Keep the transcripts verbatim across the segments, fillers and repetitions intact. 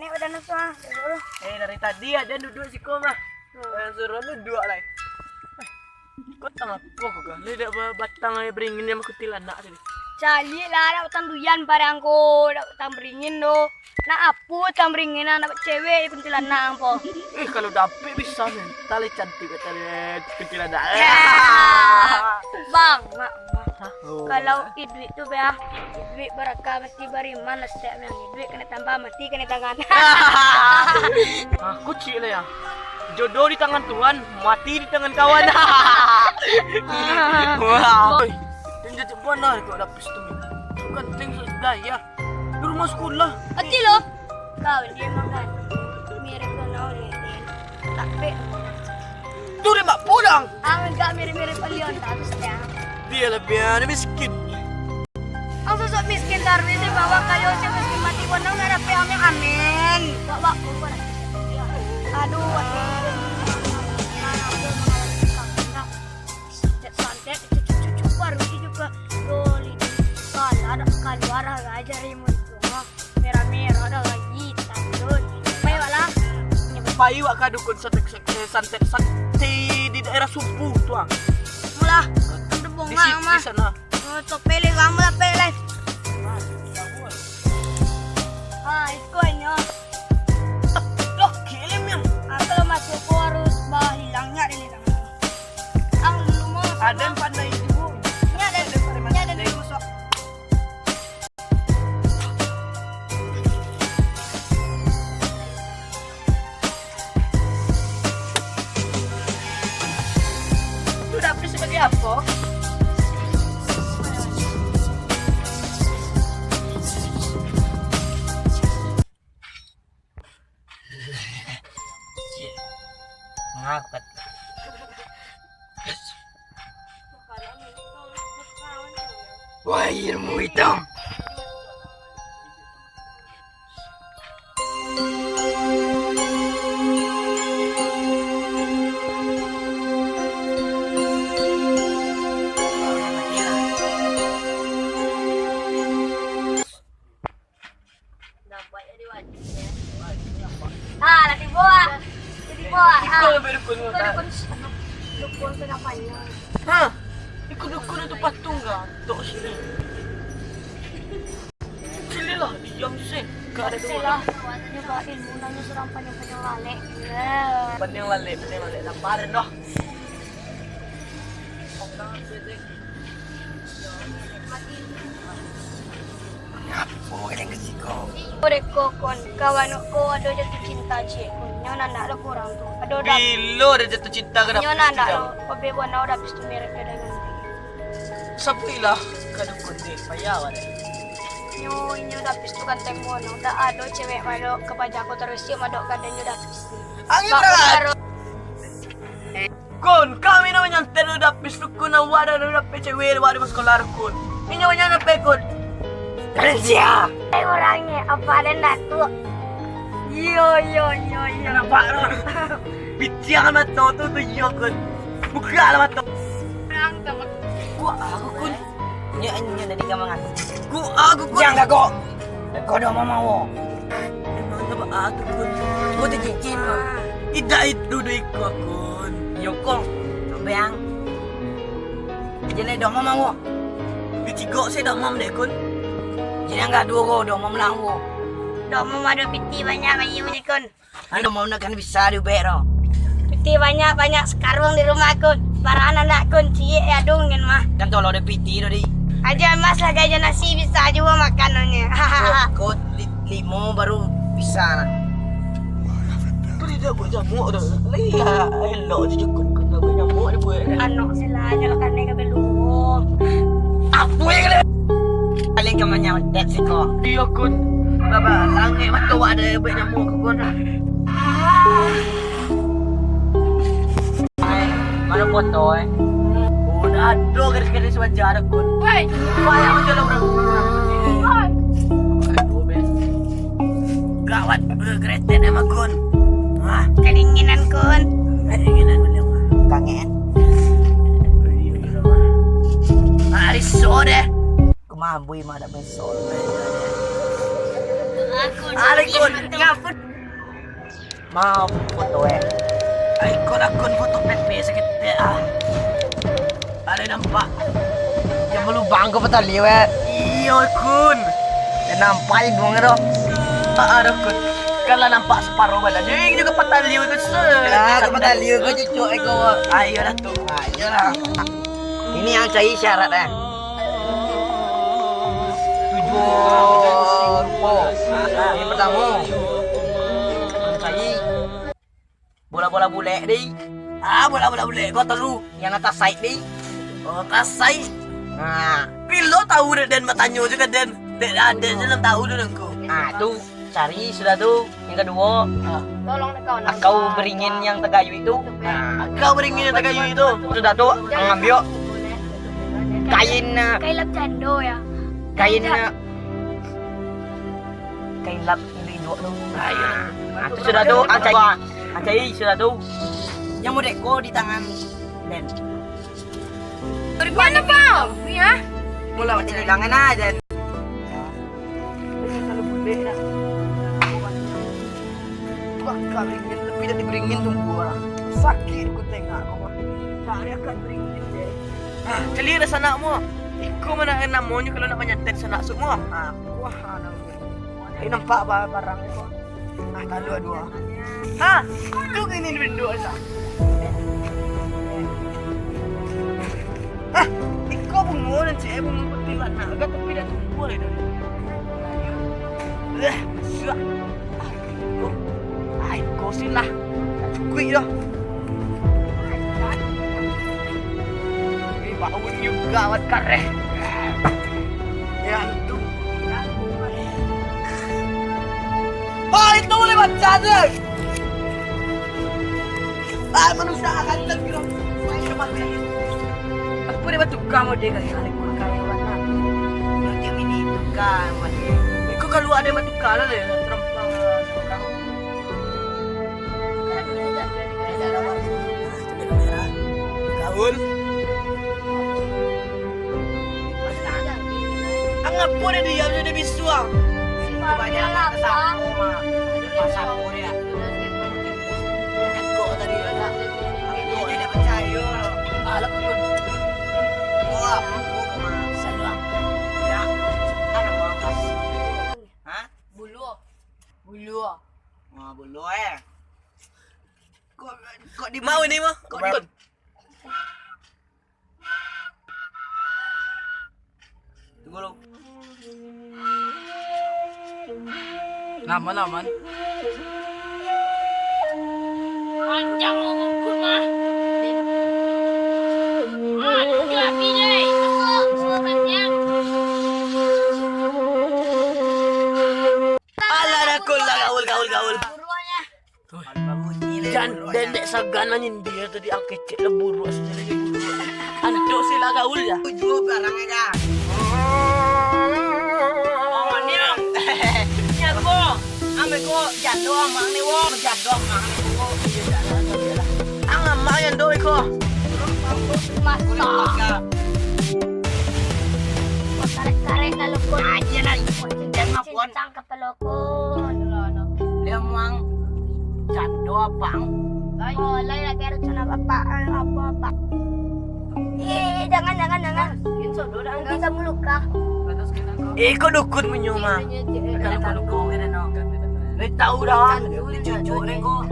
Nek badan nasuah. Eh, dari tadi ada duduk siko mah. Hmm. Eh, suruh duduk lah. Kau tang apo kau kah? Lai dak ba-, batang ai beringin yang kuntilanak tadi. Caliak lah, dak batang duyan barang ko, dak batang beringin doh. Nak apo batang beringin, nak cewek kuntilanak apo? Eh, kalau dapek bisa nih, tali cantik tali kuntilanak. Ya. Bang, mak, mak. Hah? Oh. Kalau iduik tu, bah, iduik barakah mati bariman lah setiap yang iduik kena tambah mati kena tangan. Ah, kucik lah ya. Jodoh di tangan Tuhan, mati di tangan kawan. Wah. Oi, dan jajak bana kau dapis tu. Bukan ting sudah ya. Di rumah sekolah. Ati lo. Kau dia makan. Mirip lo nau ni. Tapi tu dia mak pulang. Ang enggak mirip-mirip Leon tapi ya. Dia lebih ada miskin. Ang sosok miskin, tapi saya bawa kayo, saya miskin mati, pun ang nak dapek amin, amin. Bawa aku, bawa aku. Aduh, aduh. Santet, santet, cucuk, cucuk, baru juga. Doli, kalah, dah kaluar, aja rimu itu, ha. Merah-merah, dah lagi, hitam, doli. Baik, wak lah. Pai wak ka dukun santet, santet, santet, di daerah Sumpu tu, ah. Mulah, ada Di bongak, si-, mah. Di sana. Oh, topele kamu lah, pele. Ah, iko nyo. Loh, kilim yang. Ah, kalau masuk ko harus bahilang, nyak deh, hilang. Ang dulu mau Ada yang pandai itu. Nyak deh, nyak deh dulu masuk. Sudah habis sebagai apa? Ngakak. Wah, ilmu hitam. Ah, lah tibo, ah. Lah tibo, ah. Iko lebih dukun. Iko dukun. Dukun sudah panjang. Hah? Iko dukun itu patung kah? Tok sini. Sini lah, diam sih. Gak ada dua. Sini lah. Nyoba ilmu nanya surang panjang-panjang lalek. Ya. Panjang lalek, panjang lalek. Laparan dah. Ngapo kalian ke siko? Mereka kon, kawan ko ado jatuh cinta ciek kon. Nyo nan dak lo kurang tu. Ado dak. Bilo ado jatuh cinta ka Nyo dapis nan tu, dak lo. Jauh. Kobe buat nau dapis tu merek dah ganti. Sabuiklah ka dukun deh, payah awak deh. Nyo, inyo dapis tu kan tembo nau. Dak ado cewek madok ka paja ko terus, siap madok ka den nyo dapis tu. Angin Bak berat. Baro. Kun, kami nak manyantai dulu dapis tu, Kun. Awak dah, dah dapek cewek, awak dah masuk sekolah, Kun. Inyo banyak dapek, Kun. Dari sia? Eh, orangnya, apa ada datuk? Iyo, iyo, iyo, iyo. Nampak tu? Pitiang mato tu, tu iyo, Kun. Buka lah mato. Orang tu. Kuat aku, Kun. Nyo, nyo dari ka mangaku. Ku, aku, Kun. Jan gago. Gago doh mama wo. Emang tu ba-, aku, Kun. Ku tu cincin, Kun. Indak itu doh iko, Kun. Yo, Kun. Bang. Jelek doh mama wo. Di tigo se doh mam deh, Kun. Jelek angga duo go doh mam lang wo. Doh mam ado piti banyak bayi, Kun. Anu mau nak kan bisa diubek ro. Piti banyak-banyak sakaruang di rumah, Kun. Barahan anak, Kun, ciek ya dungin mah. Kan tolong ada piti tu, di. Aja emas lah gaja nasi bisa juga makanannya. Kok, kok li-, limo baru bisa lah. Tu tidak buat jamuk tu. Lihat, elok je cukup kena buat jamuk dia buat. Anak sila aja lah kan dia belum. Apa yang kena? Paling kemanya udah siko. Dia, Kun. Baba, langit mata awak ada buat jamuk ke, Kun. Ai, mano foto, eh? Oh, dah ado garis-garis wajah dah, Kun. Woi! Banyak wajah lah orang. Woi! Aduh, Ben. Gawat, eh, gretet emang, Kun. Wah. Kedinginan, Kun. Kedinginan, Kun. Kangen. Hari so deh. Kemabui mah dak meso. Alai, Kun, ngapun. Mau foto, eh. Ai, Kun, akun foto P P saketek, ah. Alai nampak. Yang balubang ko patah liu, eh. Iyo, Kun. Yang nampak iduang tu. Ah, aduh, Kun. Kan lah nampak saparo badan. Jadi juga patah liu tu, se-, ah, aku patah liu ko cucuk, eh, ko. Ayolah, tu. Ayolah. Ini yang cari syarat, eh. Tujuh rupo. Yang pertamo, mancari bola-bola bulek, deh. Ah, bola-bola bulek ko telu. Yang atas saik, deh. Oh, atas saik. Nah. Pilo tahu dek den batanyo je ka den. Dek, ah, den je lah tahu tu nangko. Ah, tu. Cari sudah tu. Yang kaduo, ah, tolong dek kawan akau beringin yang tagayuik tu. Nah, akau beringin yang tagayuik tu. Sudah tu, ambiak kain, ah, kain lap jando, ya. Kain, ah, kain lap induak-induak tu. Nah, itu sudah tu, ancai, ancai sudah tu. Yang model ko di tangan den. Dari mana, Bang? Ni, ah. Mula macam hilangan aja. Buah karingin, lebih dari beringin tu buah. Sakit ku tengok kau. Cari akan beringin deh. Ah, celiak dah sanak mu. Iko mana namonyo kalau nak manyantet sanak suk mu. Ah, wah, anak. Eh, nampak ba-, barang iko. Ah, talua duo. Ha, tu kini bentuk sa. Ah, iko bungo nan cek bungo putih lah. Nah, agak tapi dah tumbuh itu. Eh, sudah. Ah, iko. Ah, iko sih lah. Cukup dah. Eh, bau juga awak kareh. Ya, itu. Ah, itu boleh baca tu. Ah, manusia akan terkira. Apa dia bertukar model kali, kali, kali warna? Dia mini tukar model. Kau kalau ada bertukar lah, dia terempang. Gaul. Angapo dek diam jo dek bisuang? Banyak lah, sapo mah. Sapo dia. Takut tadi lah. Takut dia tak percaya. Alah, pun. Wah, pun mah. Salah. Ya. Ada mangkas. Hah? Bulu. Bulu. Wah, bulu, eh. Kok, kok di mau ini mah? Kok di... Tunggu lu. Aman, aman. Panjang umurku mah. Aduh, pilih. Panjang. Alah, dah kul lah, gaul, gaul, gaul. Jan, den dek sagan manyindia tadi, ang kecek lah buruak, sini lagi buruak. Antuk sila gaul ya. Tujuh barang aja. Oh, ni, Bang. Ni aku. Ame ko jando amang ni, wo. Jando amang ni, wo. Ang amang yang do iko. Masa. Karek-karek lalu pun. Aja lah, iko. Cincang, cincang. Pelokon. Dia muang jando apang. Oh, lai lagi ada cana bapak, eh, apa, apa. Eh, jangan, jangan, jangan. Nanti kamu luka. Eh, kok dukun punyo mah? Ni tahu dah. Ni cucuk ni kok.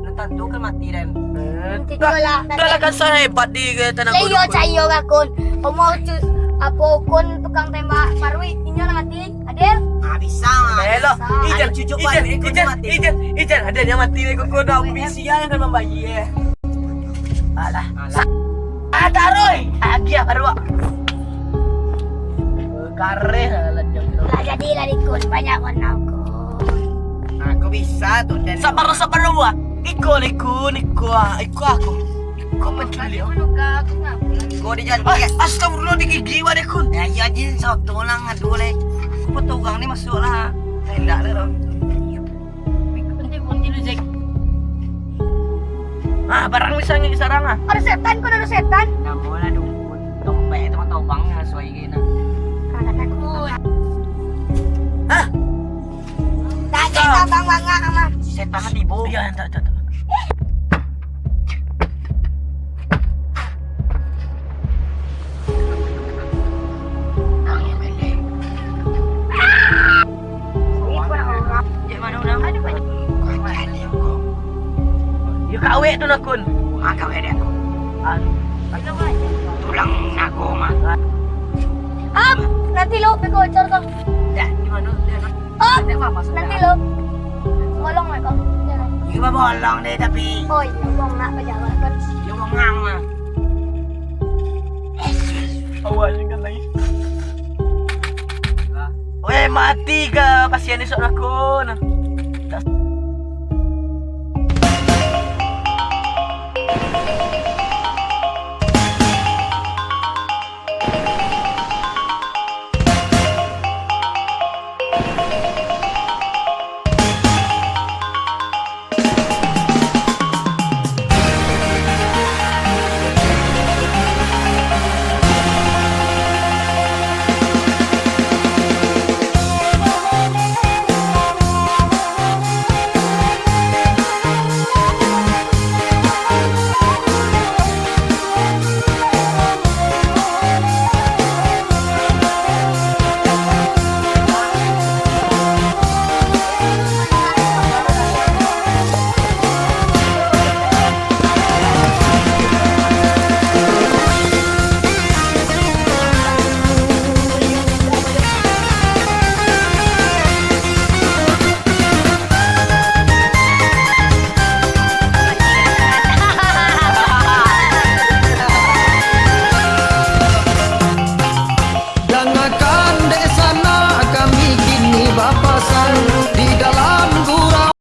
Ni tantu kan mati dan. Nanti dah lah. Dah lah kan saya hebat di ke tanah. Lah iyo, cayo kakun. Omo cu-, apo kun tukang tembak paruik, inyo lah mati. Adil? Ah, bisa mah. Elok. Ijan, Ijan, Ijan, Ijan, Ijan, ada yang mati, kau dah bisi yang kan membayi, eh. Alah. Alah. Sa-, ada, Roy. Agiah baru. Kareh lah dia. Lah jadi lah ikut banyak warna aku. Aku bisa tu dan sabar, sabar, buah. Iko, iko, iko, iko aku. Kau penculik. Kau di jalan. Astagfirullah, digigi wak deh, Kun. Ya, iya, Jin, satu orang, aduh, leh. Kau potong orang ni masuk lah. Endak lah, dong. Penting, penting lu, Jack. Ah, barang bisa ngi sarang, ah. Ada setan, Kun, ada setan. Namo lah, dong. Dompet itu mah tobang, ya, suai gini. Kalau kata aku. Hah? Abang bangak mah. Setan tibo. Iya, entak, entak, entak. Cek mano urang? Aduh, banyak. Kau cari aku. Ya, kawek tu nakun. Ah, kawek dek aku. Aduh. Tulang nago mah. Am, nanti lo peko cor kau. Ya, di mano? Di mano? Om, nanti lo. Bolong lah kau. Iya, bolong deh, tapi. Oh iya, bongak pejabat kan. Iya, bongak mah. Awak juga lagi. Weh, mati ka pasian esok aku.